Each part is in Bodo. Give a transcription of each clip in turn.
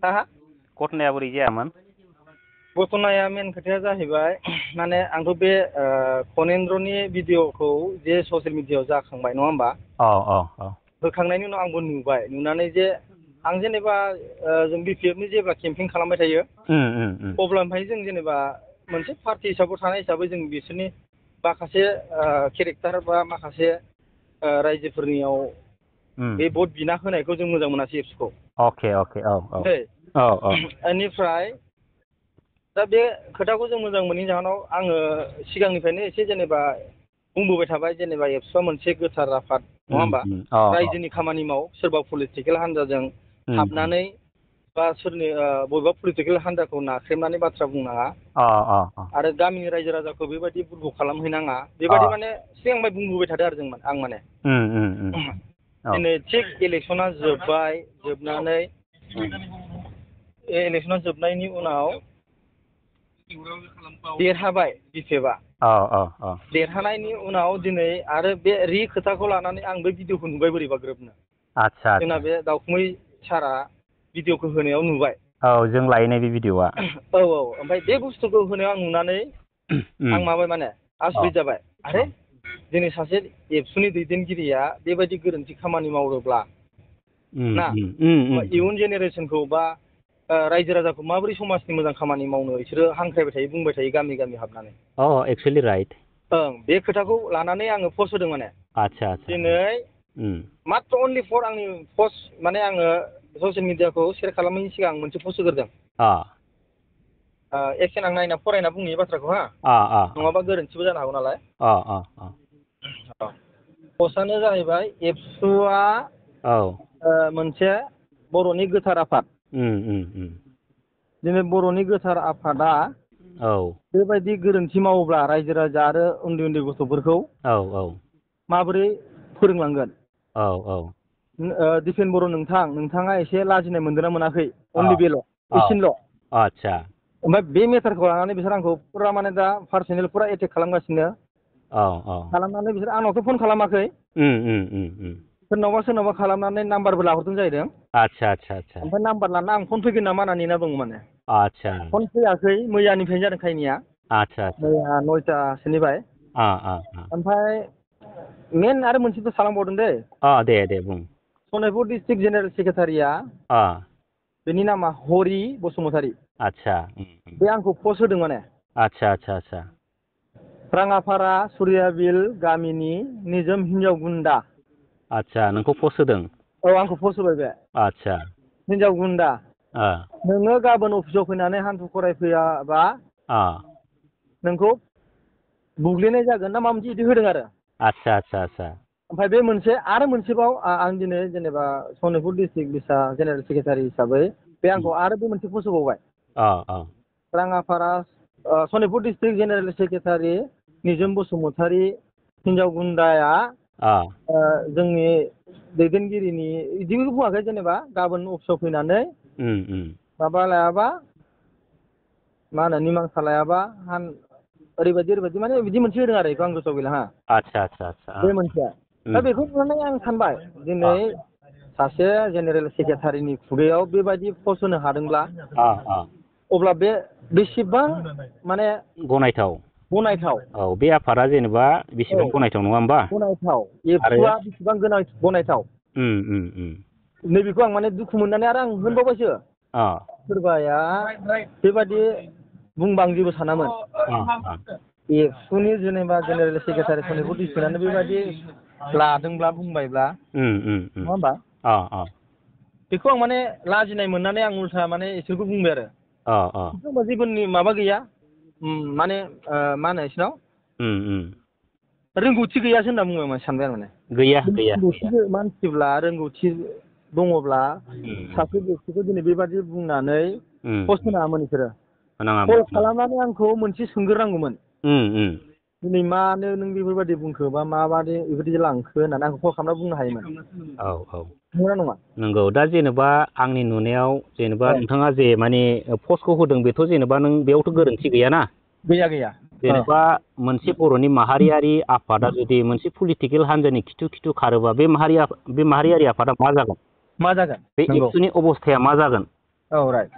हा घटनाया बोरै जायामोन? घटनाया मेन खोथाया जाहैबाय माने आंथ' बे फनेन्द्रनि भिडिअखौ जे ससियेल मिडियाआव जाखांबाय नङा होमबा? औ होखांनायनि उनाव आंबो नुबाय नुनानै जे आं जेनेबा जों बि पि एफ नि जेब्ला केम्पिं खालामबाय थायो अब्ला ओमफ्राय जों जेनेबा मोनसे पार्टि हिसाबाव थानाय हिसाबै जों बिसोरनि माखासे केरेक्टार बा माखासे रायजोफोरनियाव बे भट बिना होनायखौ जों मोजां मोनासै एबसुखौ। अके औ बेनिफ्राय दा बे खोथाखौ जों मोजां मोनैनि जाहोनाव आङो सिगांनिफ्रायनो एसे जेनेबा बुंबोबाय थाबाय जेनेबा एबसुआ मोनसे गोथार आफाद नङा होमबा? रायजोनि खामानि माव सोरबा पलिटिकेल हान्जाजों हाबनानै बा सोरनि बबेबा पलिटिकेल हान्जाखौ नाख्रेबनानै बाथ्रा बुंनाङा आरो गामिनि रायजो राजाखौ बेबायदि बुरबक खालामहैनाङा बेबायदि माने सिगांनिफ्राय बुंबोबाय थादों आरो आं माने दिनै थिग इलेक्सना जोब्बाय जोबनानै इलेक्सना जोबनायनि उनाव देरहाबाय बि पि एफ आ देरहानायनि उनाव दिनै आरो बे रि खोथाखौ लानानै आं बे भिडिअखौ नुबाय बोरैबा ग्रोबनो जोंना बे दाउखुमै सारआ भिडिअखौ होनायाव नुबाय। औ जों लायनाय बे भिडिअआ औ ओमफ्राय बे बुस्थुखौ होनायाव आं नुनानै आं माबाय माने आसरित जाबाय आरे दिनै सासे एबसुनि दैदेनगिरिया बेबायदि गोरोन्थि खामानि मावोब्ला ना इयुन जेनेरेसनखौ बा रायजो राजाखौ माबोरै समाजनि मोजां खामानि मावनो बिसोरो हांख्रायबाय थायो बुंबाय थायो गामि गामि हाबनानै। Actually right. ओं बे खोथाखौ लानानै आङो पस्ट होदों माने दिनै मात्र अनलि फर आंनि पस्ट माने आङो ससियेल मिडियाखौ सेयार खालामैनि सिगां आं मोनसे पस्ट होग्रोदों। एखेन आं नायना फरायना बुंनि बाथ्राखौ नङाबा गोरोन्थिबो जानो हागौ नालाय। पस्टआनो जाहैबाय एबसुआ मोनसे बर'नि गोथार आफाद। दिनै बर'नि गोथार आफादा बेबायदि गोरोन्थि मावोब्ला रायजो राजा आरो उन्दै उन्दै गथ'फोरखौ माबोरै फोरोंलांगोन? दिपेन बर' नोंथाङा एसे लाजिनाय मोनदों ना मोनाखै? अनलि बेल' एसेनोल'। आदसा ओमफ्राय बे मेटारखौ लानानै बिसोर आंखौ फुरा माने दा पार्सनेल फुरा एटेक खालामगासिनो। खालामनानै बिसोर आंनावथ' फन खालामाखै। सोरनावबा खालामनानै नाम्बारबो लाहरदों जाहैदों। ओमफ्राय नाम्बार लाना आं फन फैगोन नामा होनना नेना दङ माने। फन फैयाखै मैयानिफ्रायनो जादों खायनिया। मैया 9टासोनिफ्राय। ओमफ्राय मेन आरो मोनसेथ' थालांबावदों दै। दे बुं। सनितपुर डिस्ट्रिक्ट जेनेरेल सेक्रेटारिया बेनि नामा हरि बसुमतारी। बे आंखौ पस्ट होदों माने। राङाफारा सुरियाबिल गामिनि निजोम हिनजाव गुन्दा। नोंखौ पस्ट होदों? औ आंखौ पस्ट होबाय बे। हिनजाव गुन्दा नोङो गाबोन अफिसाव फैनानै हान्थु खरायफैयाबा नोंखौ बुग्लिनाय जागोन ना माबा मोनसे बिदि होदों आरो। ओमफ्राय बे मोनसे आरो मोनसेबाव आं दिनै जेनेबा सनितपुर डिस्ट्रिक्ट जेनेरेल सेक्रेटारि हिसाबै बे आंखौ आरो बे मोनसे पस्ट होबावबाय। राङाफारा Sonitpur district general secretary Nijom Basumatary हिनजाव गुन्दाया जोंनि दैदेनगिरिनि बिदिबो बुङाखै जेनेबा गाबोन अफिसाव फैनानै माबा लायाबा मा होनो निमांसा लायाबा ओरैबायदि माने बिदि मोनसे होदों आरो बेखौ आं गोसोआव गैला। बे मोनसेया दा बेखौ नुनानै आं सानबाय दिनै सासे जेनेरेल सेक्रेटारिनि खुगायाव बेबायदि पस्ट होनो हादोंब्ला अब्ला बे बेसेबां माने गनायथाव। बे आफादा जेनेबा बेसेबां गनायथाव नङा होमबा? गनायथाव एबसुआ बेसेबां गनायथाव। नैबेखौ आं माने दुखु मोननानै आरो आं होनबावबायसो सोरबाया बेबादि बुंबा आं जेबो सानामोन। एबसुनि जेनेबा जेनेरेल सेक्रेटारि सनितपुर डिस्ट्रिक्टआनो बेबायदि लादोंब्ला बुंबायब्ला नङा होमबा? बेखौ आं माने लाजिनाय मोननानै आं उल्था माने इसोरखौ बुंबाय आरो। जेबो माबा गैया माने मा होनो बिसोरनाव रोंगौथि गैयासो होनना बुंबाय सानबाय आं माने। रोंगौथि मानसिब्ला रोंगौथि दङब्ला सासे बेक्तिखौ दिनै बेबादि बुंनानै पस्ट होनाङामोन बिसोरो। कल खालामनानै आंखौ मोनसे सोंग्रोनांगौमोन। दिनै मानो नों बेफोरबायदि बुंखो बा माबादि बेबायदि लांखो होननानै आंखौ कल खालामना बुंनो हायोमोन। नंगौना नङा? नंगौ। दा जेनेबा आंनि नुनायाव जेनेबा नोंथाङा जे माने पस्टखौ होदों बेथ' जेनेबा नों बेयावथ' गोरोन्थि गैयाना? गैया। जेनेबा मोनसे बर'नि माहारियारि आफादा जुदि मोनसे पलिटिकेल हान्जानि खिथु खारोबा बे माहारियारि आफादा मा जागोन? मा जागोन? बे एबसुनि अबस्थाया मा जागोन? औ राइट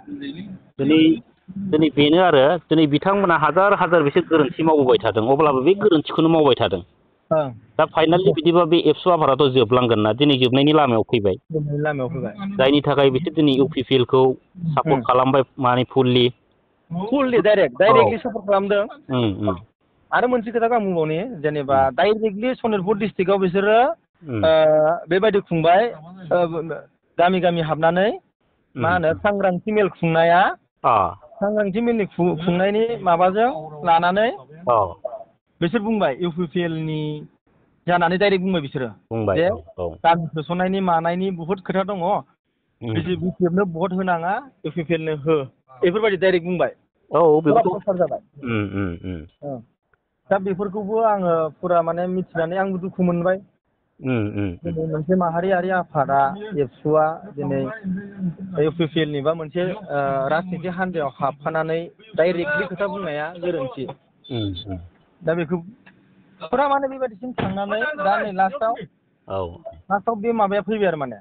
दिनै बेनो आरो दिनै बिथांमोना हाजार हाजार बिसोर गोरोन्थि मावबोबाय थादों अब्लाबो बे गोरोन्थिखौनो मावबाय थादों ओं दा फाइनालि बिदिबा बे एबसु आफादाथ' जोबलांगोन ना दिनै जोबनायनि लामायाव फैबाय लामायाव फैबाय जायनि थाखाय बिसोर दिनै इउ पि पि एल खौ सापर्ट खालामबाय माने फुललि डाइरेक्टलि सापर्ट खालामदों आरो मोनसे खोथाखौ आं बुंबावनि जेनेबा डाइरेक्टलि सनितपुर डिस्ट्रिक्टआव बिसोरो बेबायदि खुंबाय गामि गामि हाबनानै मा होनो सांग्रांथि मेल खुंनाया सांग्रांथि मेलनि खुंनायनि माबाजों लानानै बिसोर बुंबाय इउ पि पि एल नि जानानै डाइरेक्ट बुंबाय बिसोरो जे गामि सोसननायनि मानायनि बुहुद खोथा दङ बिजेपिनो भट होनाङा इउ पि पि एल नो हो बेफोरबायदि डाइरेक्ट बुंबाय प्रसार जाबाय दा बेफोरखौबो आङो फुरा माने मिथिनानै आंबो दुखु मोनबाय दिनै मोनसे माहारियारि आफादा एबसुआ दिनै इउ पि पि एल नि बा मोनसे राजनिति हान्जायाव हाबफानानै डाइरेक्टलि खोथा बुंनाया गोरोन्थि दा बेखौ फुरा माने बेबायदिसिम थांनानै दा नै लास्टआव बे माबाया फैबाय आरो माने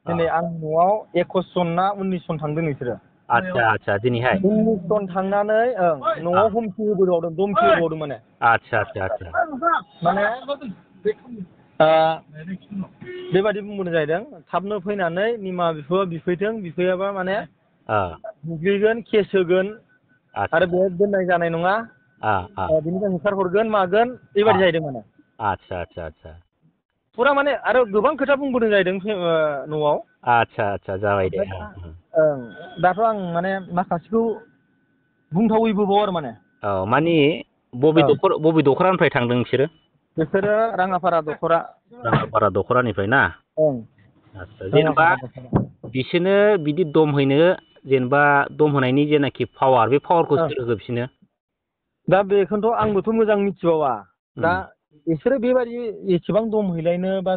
दिनै आं न'आव 21 जन ना 19 जन थांदों नोंसोरो आदसा दिनैहाय 19 जन थांनानै न'आव हुमखि होबोबावदों धमखि होबावदों माने माने बेबायदि बुंबोनाय जाहैदों थाबनो फैनानै निमाहा बिफैथों बिफैयाबा माने बुग्लिगोन केस होगोन आरो बेयाव दोननाय जानाय नङा बिनिफ्राय होखार हरगोन मागोन बेबायदि जाहैदों माने आदसा फुरा माने आरो गोबां खोथा बुंबोदों जाहैदों न'आव आदसा जाबाय दे दाथ' आं माने माखासेखौ बुंथावैबोबाव आरो माने माने बबे दखरानिफ्राय थांदों बिसोरो राङाफारा दखरानिफ्राय ना आदसा जेनेबा बिसोरनो बिदि दम हैनो जेनेबा दम होनायनि जेनाखि पावार बे पावारखौ सोर होखो बिसोरनो दा बेखौनोथ' आंबोथ' मोजां मिथिबावा दा बिसोरो बेबायदि एसेबां दम हैलायनो बा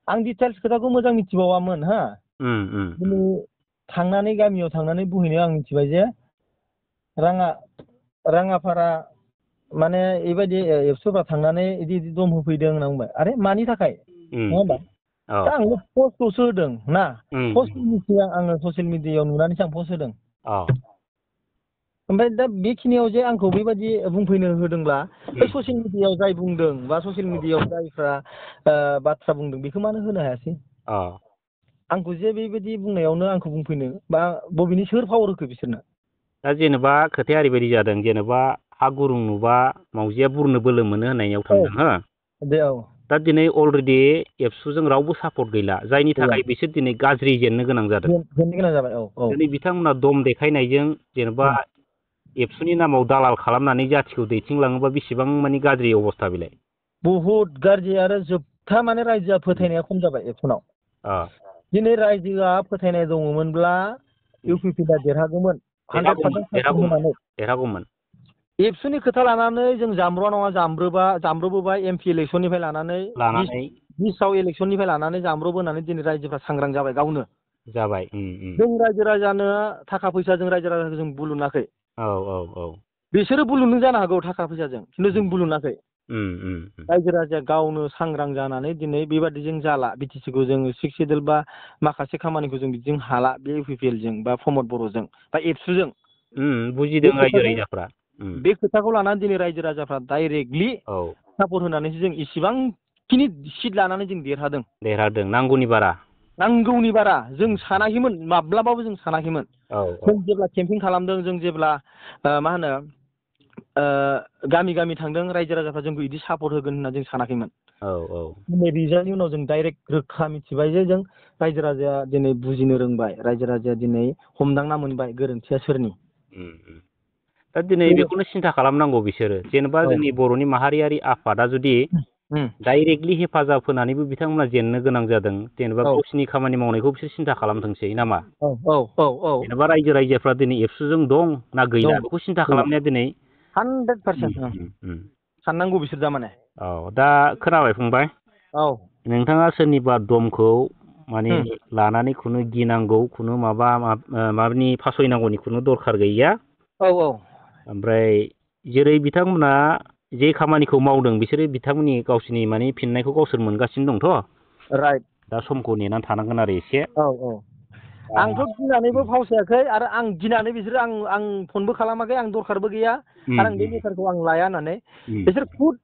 आं डिटेल्स खोथाखौ मोजां मिथिबावामोन दिनै थांनानै गामियाव थांनानै बुहैनायाव आं मिथिबाय जे राङाफारा माने बेबायदि एबसुफ्रा थांनानै बिदि दम होफैदों होनना बुंबाय आरे मानि थाखाय नङा होमबा दा आंबो पस्टखौसो होदों ना पस्टनि सिगां आङो ससियेल मिडियायाव नुनानैसो आं पस्ट होदों ओमफ्राय दा बेखिनियाव जे आंखौ बेबायदि बुंफैनो होदोंब्ला बै ससियेल मिडियायाव जाय बुंदों बा ससियेल मिडियायाव जायफ्रा बाथ्रा बुंदों बेखौ मानो होनो हायासै आंखौ जे बेबायदि बुंनायावनो आंखौ बुंफैनो बा बबेनि सोर पावार होखो बिसोरनो दा जेनेबा खोथाया ओरैबायदि जादों जेनेबा हा गुरुं नुबा मावजिया बुरनो बोलो मोनो होननायाव थांदों दा दिनै अलरेडि एबसुजों रावबो सापर्ट गैला जायनि थाखाय बिसोर दिनै गाज्रि जेननो गोनां जादों दिनै बिथांमोना दम देखायनायजों जेनेबा एबसुनि नामाव दालाल खालामनानै जाथिखौ दैथिंलाङोबा बेसेबां माने गाज्रि अबस्था बेलाय बहुद गाज्रि आरो जोबथा माने रायजोआ फोथायनाया खम जाबाय एबसुनाव दिनै रायजोआ फोथायनाय दङमोनब्ला इउ पि पि एलआ देरहागौमोन 100% देरहागौमोन एबसुनि खोथा लानानै जों जामब्र'आ नङा जामब्रबोबाय एमपि इलेक्सननिफ्राय लानानै 20आव इलेक्सननिफ्राय लानानै जामब्रबोनानै दिनै रायजोफ्रा सांग्रां जाबाय गावनो जाबाय जों रायजो राजानो थाखा फैसाजों रायजो राजाखौ जों बुलुनाखै बिसोरो बुलुनो जानो हागौ थाखा फैसाजों खिन्थु जों बुलुनाखै रायजो राजाया गावनो सांग्रां जानानै दिनै बेबादिजों जाला बिटिसिखौ जोङो 6 सिडुल बा माखासे खामानिखौ जों बिदिजों हाला बे इउ पि पि एलजों बा प्रमद बर'जों बा एबसुजों बुजिदों रायजो राजाफ्रा बे खोथाखौ लानानै दिनै रायजो राजाफ्रा डाइरेक्टलि सापर्ट होनानैसो जों इसिबांखिनि सिट लानानै जों देरहादों नांगौनि बारा जों सानाखैमोन माब्लाबाबो जों सानाखैमोन जों जेब्ला केम्पिं खालामदों जों जेब्ला मा होनो गामि गामि थांदों रायजो राजाफ्रा जोंखौ बिदि सापर्ट होगोन होनना जों सानाखैमोन दिनै रिजाल्टनि उनाव जों डाइरेक्ट रोखा मिथिबाय जे जों रायजो राजाया दिनै बुजिनो रोंबाय रायजो राजाया दिनै हमदांना मोनबाय गोरोन्थिया सोरनि दा दिनै बेखौनो सिन्था खालामनांगौ बिसोरो जेनेबा जोंनि बर'नि माहारियारि आफादा जुदि डाइरेक्टलि हेफाजाब होनानैबो बिथांमोना जेननो गोनां जादों जेनेबा गावसिनि खामानि मावनायखौ बिसोर सिन्था खालामथोंसै नामा जेनेबा रायजो राजाफ्रा दिनै एबसुजों दं ना गैला बेखौ सिन्था खालामनाया दिनै 100% साननांगौ बिसोर दा माने दा खोनाबाय फंबाय नोंथाङा सोरनिबा दमखौ माने लानानै खुनु गिनांगौ खुनु माबानि फासयनांगौनि खुनु दरखार गैया ओमफ्राय जेरै बिथांमोना जे खामानिखौ मावदों बिसोरो बिथांमोननि गावसिनि माने फिननायखौ गावसोर मोनगासिनो दंथ' दा समखौ नेनानै थानांगोन आरो एसे आंथ' गिनानैबो फावसायाखै आरो आं गिनानै बिसोरो आं फनबो खालामाखै आं दरखारबो गैया आरो आं बे लेटारखौ आं लाया होननानै बिसोर खुद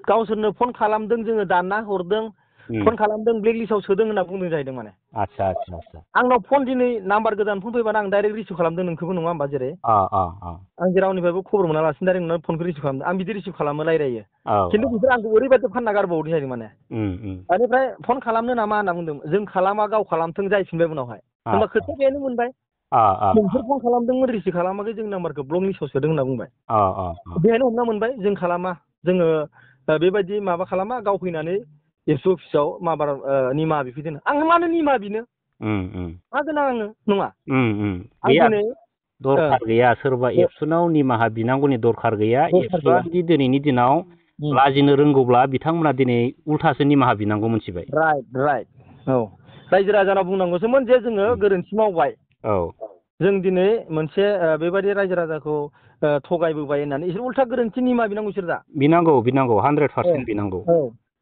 गावसोरनो फन खालामदों जोङो दानना हरदों फन खालामदों ब्लेकलिस्टआव सोदों होनना बुंदों जाहैदों माने आच्छा आच्छा आच्छा आंनाव फन दिनै नाम्बार गोदान फन फैबानो आं डाइरेक्ट रिसिभ खालामदों नोंखौबो नङा होमबा जेरै आं जे रावनिफ्रायबो खबर मोनालासिनो डाइरेक्ट नोंनाव फनखौ रिसिभ खालामदों आं बिदि रिसिभ खालामो रायलायो खिन्थु बिसोर आंखौ ओरैबायदि फानना गारबावदों जाहैदों माने बेनिफ्राय फन खालामनो नामा होनना बुंदों जों खालामा गाव खालामथों जाहैफिनबाय उनावहाय होमबा खोथाया बेनो मोनबाय नोंसोर फन खालामदोंमोन रिसिभ खालामाखै जों नाम्बारखौ ब्लक लिस्टआव सोदों होनना बुंबाय बेहायनो हमना मोनबाय जों खालामा जोङो बेबायदि माबा खालामा गाव फैनानै एबसु अफिसाव माबा निमाहा बिफैदों आं मानो निमाहा बिनो मा गोनां आङो नङा आं दिनै दरखार गैया सोरबा एबसुनाव निमाहा बिनांगौनि दरखार गैया एबसुआ जुदि दिनैनि दिनाव लाजिनो रोंगौब्ला बिथांमोना दिनै उल्थासो निमाहा बिनांगौ मोनथिबाय राइट औ रायजो राजानाव बुंनांगौसोमोन जे जोङो गोरोन्थि मावबाय जों दिनै मोनसे बेबायदि रायजो राजाखौ थगायबोबाय होननानै बिसोर उल्था गोरोन्थि निमाहा बिनांगौ बिसोर दा बिनांगौ 100% बिनांगौ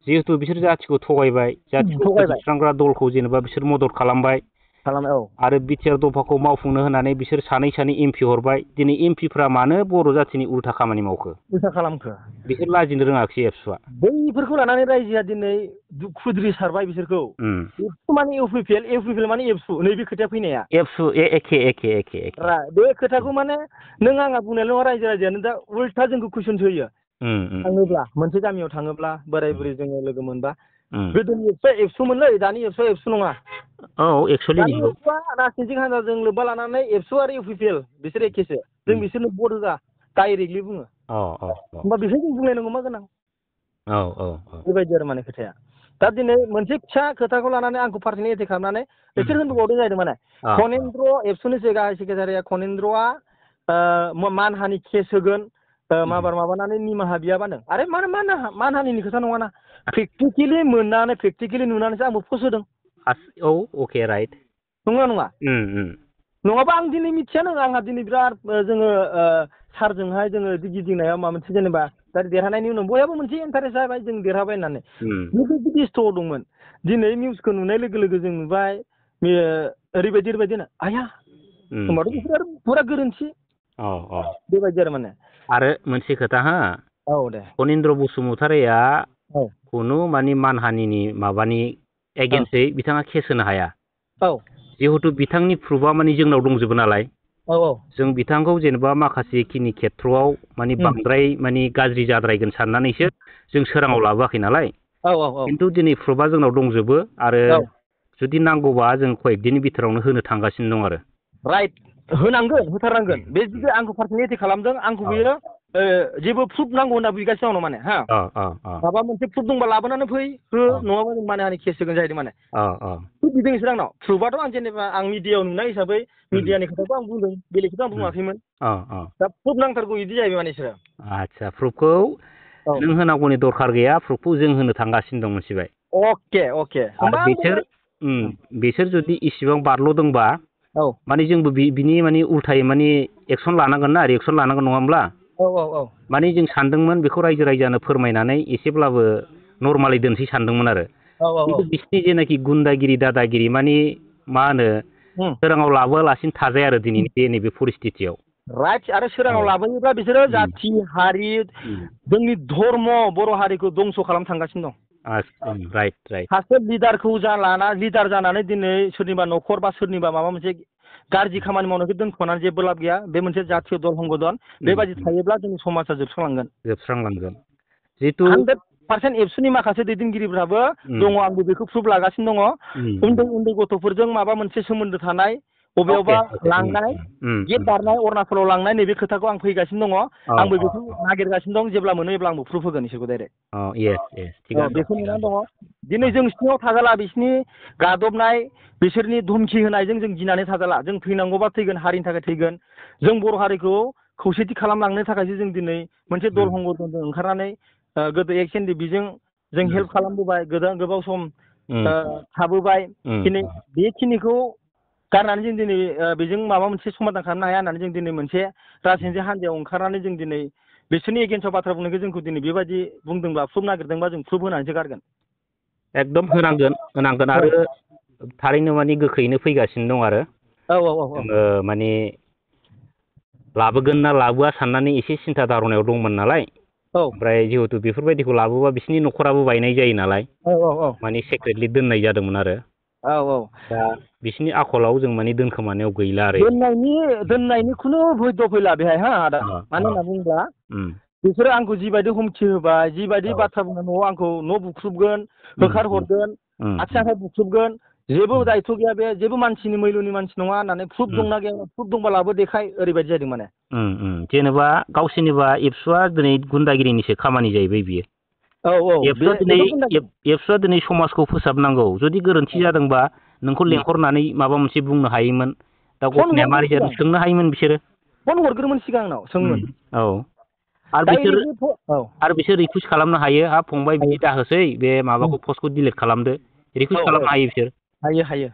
जिहेतु बिसोर जाथिखौ थगायबाय जाथिखौ फोजोबस्रांग्रा दलखौ जेनेबा बिसोर मदद खालामबाय आरो बिटिआर दफाखौ मावफुंनो होनानै बिसोर सानै एमपि हरबाय दिनै एमपिफ्रा मानो बर' जाथिनि उल्था खामानि मावखो उल्था खालामखो बिसोर लाजिनो रोङाखै एबसुआ बैफोरखौ लानानै रायजोआ दिनै खुद्रि सारबाय बिसोरखौ एबसु माने इउपिपिएल माने एबसु नैबे खोथाया फैनाया एबसु एखे बे खोथाखौ माने नों आंहा बुंनायल' नङा रायजो राजायानो दा उल्था जोंखौ कुइसन होयो थाङोब्ला मोनसे गामियाव थाङोब्ला बोराय बुरै जोङो लोगो मोनबा गोदोनि एबसुमोनलै दानि एबसु नङा एक्सुवेलि एबसुआ राजनितिक हान्जाजों लोब्बा लानानै एबसु आरो इउपिपिएल बिसोर एखेसो जों बिसोरनो भट होआ डाइरेक्टलि बुङो होमबा बेखौ जों बुंलायनांगौ मा गोनां बेबायदि आरो माने खोथाया दा दिनै मोनसे फिसा खोथाखौ लानानै आंखौ पार्सनेलि एटेक खालामनानै बिसोर होनबावदों जाहैदों माने खनेन्द्र एबसुनि गाहाय सेक्रेटारिया खनेन्द्रआ मानहानि केस होगोन माबानानै निमाहा बियाबानो आरे मानो मानहानिनि खोथा नङाना प्रेक्टिकेलि नुनानैसो आंबो पस्ट होदों अके राइट नङा नङाबा आं दिनै मिथियानो आंहा दिनै बिराद जोङो सारजोंहाय जोङो गिदिंनायाव माबा मोनसे जेनेबा दा देरहानायनि उनाव बयहाबो मोनसे इन्टारेस्ट जाबाय जों देरहाबाय होननानै बेबायदि बेस्थ'आव दंमोन दिनै निउसखौ नुनाय लोगो लोगो जों नुबाय ओरैबायदि होनो आया होनबाथ' बिसोर आरो फुरा गोरोन्थि बेबायदि आरो माने आरो मोनसे खोथा दे खनिन्द्र बसुमतारिया खुनु माने मानहानिनि माबानि एगेन्स्टै बिथाङा केस होनो हाया जिहेतु बिथांनि प्रुफआ माने जोंनाव दंजोबो नालाय जों बिथांखौ जेनेबा माखासे खिनि खेथ्रआव माने बांद्राय माने गाज्रि जाद्रायगोन साननानैसो जों सोराङाव लाबोआखै नालाय खिन्थु दिनै प्रुफआ जोंनाव दंजोबो आरो जुदि नांगौबा जों कयेक दिननि बिथोरावनो होनो थांगासिनो दं आरो राइट होथारनांगोन बे जुदि आंखौ पार्सनेलि एटेक खालामदों आंखौ बियो जेबो प्रुफ नांगौ होनना बुंगासिनो दं माने माबा मोनसे प्रुफ दंबा लाबोनानै फै हो नङाबा जों माने केस होगोन जाहैदों माने बिदों बिसोर आंनाव प्रुफआथ' आं जेनेबा आं मिडियायाव नुनाय हिसाबै मिडियानि खोथाखौ आं बुंदों बेलेगखौथ' आं बुङाखैमोन दा प्रुफ नांथारगौ बिदि जाहैबाय माने बिसोरो आच्छा प्रुफखौ नों होनांगौनि दरखार गैया प्रुफखौ जों होनो थांगासिनो दं मिथिबाय अके बिसोर जुदि इसिबां बारल'दोंबा माने जोंबो बिनि माने उल्थायै माने एक्सन लानांगोन ना रिएक्सन लानांगोन नङा होमब्ला माने जों सानदोंमोन बेखौ रायजो राजानो फोरमायनानै एसेब्लाबो नर्मालै दोनसै सानदोंमोन आरो खिन्थु बिसिनि जेनाखि गुन्दागिरि दादागिरि माने मा होनो सोराङाव लाबोआलासिनो थाजाया आरो दिनैनि नैबे परिस्थितियाव राइट आरो सोराङाव लाबोयोब्ला बिसोरो जाथि हारि जोंनि धर्म बर' हारिखौ दंस' खालामनो थांगासिनो दं राइट सासे लिडारखौ लिडार जानानै दिनै सोरनिबा न'खर बा सोरनिबा माबा मोनसे गाज्रि खामानि मावनायखौ दोनख'नानै जेबो लाब गैया बे मोनसे जातीय दल हंग दल बेबायदि थायोब्ला जोंनि समाजा जोबस्रांलांगोन जिहेतु 100% एबसुनि माखासे दैदेनगिरिफ्राबो दङ आंबो बेखौ प्रुफ लागासिनो दङ उन्दै गथ'फोरजों माबा मोनसे सोमोन्दो थानाय बबेयावबा लांनाय गेट बारनाय अरुणाचलाव लांनाय नैबे खोथाखौ आं फैगासिनो दङ आंबो बेखौ नागिरगासिनो दं जेब्ला मोनो अब्ला आंबो प्रुफ होगोन इसोरखौ डाइरेक्ट बेखौ नुनानै दङ दिनै जों सिङाव थाजाला बिसिनि गादबनाय बिसोरनि धमखि होनायजों जों गिनानै थाजाला जों थैनांगौबा थैगोन हारिनि थाखाय थैगोन जों बर' हारिखौ खौसेथि खालामलांनो थाखायसो जों दिनै मोनसे दल हंगजों ओंखारनानै गोदो एक्स एनडिएफबि जों हेल्प खालामबोबाय गोबाव सम थाबोबाय दिनै बेखिनिखौ गारनानै जों दिनै बेजों माबा मोनसे समाधान खालामनो हाया होननानै जों दिनै मोनसे राजनितिक हान्जायाव ओंखारनानै जों दिनै बिसोरनि एगेन्स्टआव बाथ्रा बुंनायखौ जोंखौ दिनै बेबायदि बुंदोंबा प्रुफ नागिरदोंबा जों प्रुफ होनानैसो गारगोन एकदम होनांगोन आरो थारैनो माने गोख्रैनो फैगासिनो दं आरो औ औ औ जोङो माने लाबोगोन ना लाबोआ साननानै एसे सिन्था धारनायाव दंमोन नालाय औ ओमफ्राय जिहेतु बेफोरबायदिखौ लाबोबा बिसोरनि न'खराबो बायनाय जायो नालाय औ औ माने सेक्रेटलि दोननाय जादोंमोन आरो औ औ दा बिसोरनि आखलाव जों माने दोनखोमानायाव गैला आरो दोननायनि खुनु भैद' फैला बेहाय हा आदा अ मानो अ होनना बुङोब्ला उम बिसोरो आंखौ जिबायदि हुमखि होबाय जिबायदि औ बाथ्रा बुंना न'आव आंखौ न' बुख्रुबगोन उम होखार उम हरगोन उम आथिं आखाइ बुख्रुबगोन जेबो उम दायथ' गैया बे जेबो मानसिनि मैल'नि मानसि नङा होननानै प्रुफ उम दंना गैया प्रुफ दंबा लाबो देखाय ओरैबायदि जादों माने जेनेबा गावसोरनिबा एबसुआ दिनै गुन्दागिरिनिसो खामानि जाहैबाय बियो औ औ एबसुआ बेथ' बुंनांगोन एबसुआ दिनै समाजखौ फोसाबनांगौ जुदि गोरोन्थि जादोंबा नोंखौ उम लेंहरनानै माबा मोनसे बुंनो हायोमोन दा फन घटनाया हरगोन मारै जादों सिगां सोंनो हायोमोन बिसोरो फन हरग्रोमोन सिगां आंनाव सोंमोन औ आरो डाइरेक्टलि औ बिसोर रिकुइस्ट खालामनो हायो हा फंबाय बिदि दाहोसै बे माबाखौ पस्टखौ डिलिट खालामदो औ रिकुइस्ट औ खालामनो हायो बिसोर हायो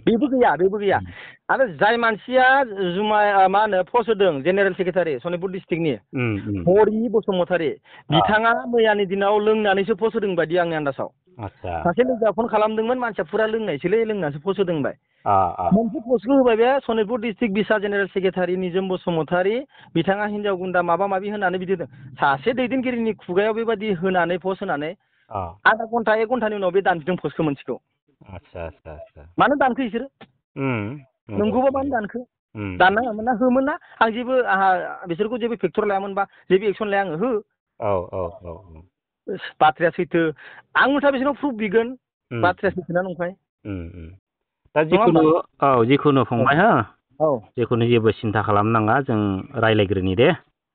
बेबो गैया आरो जाय मानसिया जुमाय मा होनो पस्ट होदों जेनेरेल सेक्रेटारि सनितपुर डिस्ट्रिक्टनि हरि बसुमतारी बिथाङा मैयानि दिनाव लोंनानैसो पस्ट होदों बायदि आंनि आन्दासाव आदसा सासे लोगोआ फन खालामदोंमोन मानसिया फुरा लोंनायसोलै लोंनासो पस्ट होदों होनबाय अ मोनसे पस्टखौ होबाय बे सनितपुर डिस्ट्रिक्ट बिसा जेनेरेल सेक्रेटारि निजोम बसुमतारी बिथाङा हिनजाव गुन्दा माबा माबि होनानै बिदि होदों सासे दैदेनगिरिनि खुगायाव बेबायदि होनानै पस्ट होनानै आधा घन्टा 1 घन्टानि उनाव बे दानफिनदों पस्टखौ मोनसेखौ आदसा मानो दानखो बिसोरो नंगौबा मानो दानखो दाननाङामोन ना होमोन ना आं जेबो आंहा बिसोरखौ जेबो फेक्टर लायामोनबा जेबो एक्सन लाया आङो हो औ बाथ्राया सैथो आं उल्था बिसोरनाव प्रुफ बिगोन बाथ्राया सैथोना नंखाय दा नङा होमबा जिखुनु औ फंबाय हो औ जिखुनु जेबो सिन्था खालामनाङा जों रायज्लायग्रोनि दे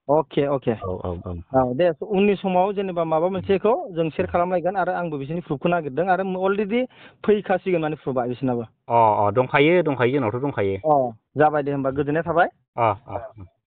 अके औ दे उननि समाव जेनेबा माबा मोनसेखौ जों सेयार खालामलायगोन आरो आंबो बिसोरनि प्रुफखौ नागिरदों आरो अलरेडि फैखासिगोन माने प्रुफआ बिसोरनाबो दंखायो जोंनावथ' दंखायो जाबाय दे होमबा गोजोननाय थाबाय अ